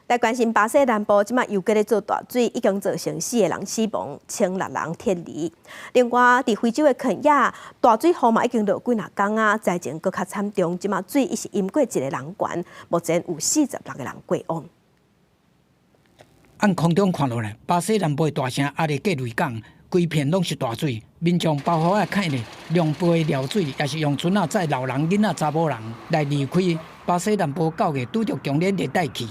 來關心巴西南部，這馬又閣咧做大水，已經造成四個人死亡，千六人撤離。另外，佇非洲的肯亞，大水雨嘛已經落幾若工啊，災情閣較慘重，這馬水已是淹過一个人懸，目前有46個人過往。按空中看落來，巴西南部的大城阿里格雷港，規片攏是大水，民眾包袱仔看咧，量杯尿水，也是用船仔載老人、囡仔、查某人來離開。巴西南部9月拄著強烈熱帶氣。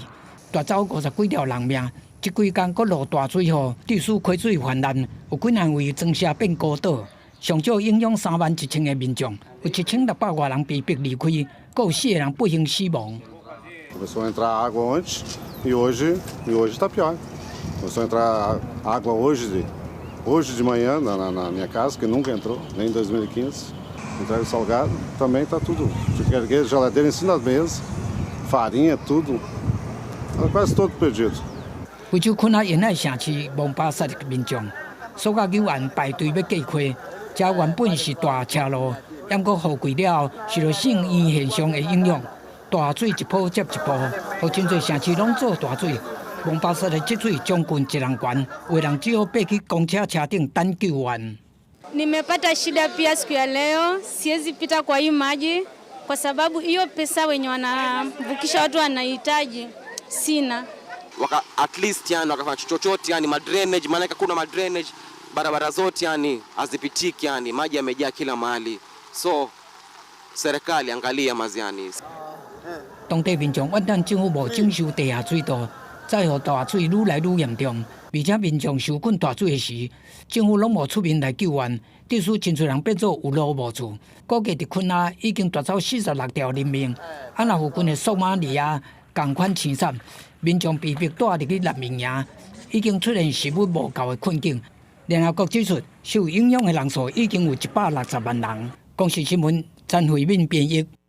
奪走50幾條人命，這幾工閣落大水雨，致使溪水泛濫，有幾若位莊舍變孤島，上少影響3萬1千个民眾，有7600外人被迫離開，閣有四個人不幸死亡。 Começou a entrar água ontem e hoje está pior. Começou a entrar água hoje de manhã na minha casa, que nunca entrou, nem em 2015. Entrega salgado, também está tudo. Tive geladeira em cima da mesa, farinha, tudo. Quase todo perdido. 非洲肯亞沿海城市蒙巴薩的民眾，所有議員排隊欲過溪，這原本是大斜路，毋過雨季了後，受著聖嬰現象的影響，大水一波接一波，予真濟城市攏做大水。蒙巴薩的積水將近一人懸，有人只好爬去公車車頂等救援。 Nimepata shida pia siku ya leo, siwezi pita kwa hii maji kwa sababu hiyo pesa wenye wanavukisha watu wanahitaji sina. Waka, at least yani wakafanya chochote yani ma drainage, maana kuna ma drainage barabara zote yani hazipitiki, yani maji yamejaa kila mahali, so serikali angalia maziani. 當地民眾怨嘆政府無整修地下水道，再予大水愈來愈嚴重，而且民眾受困大水的時，政府攏無出面來救援，致使真濟人變做有路無厝。估計佇肯亞已經奪走46條人命，啊，若附近的索馬里亞仝款淒慘，民眾被迫蹛入去難民營，已經出現食物無夠的困境。聯合國指出，受影響的人數已經有160萬人。公視新聞陳慧敏編譯。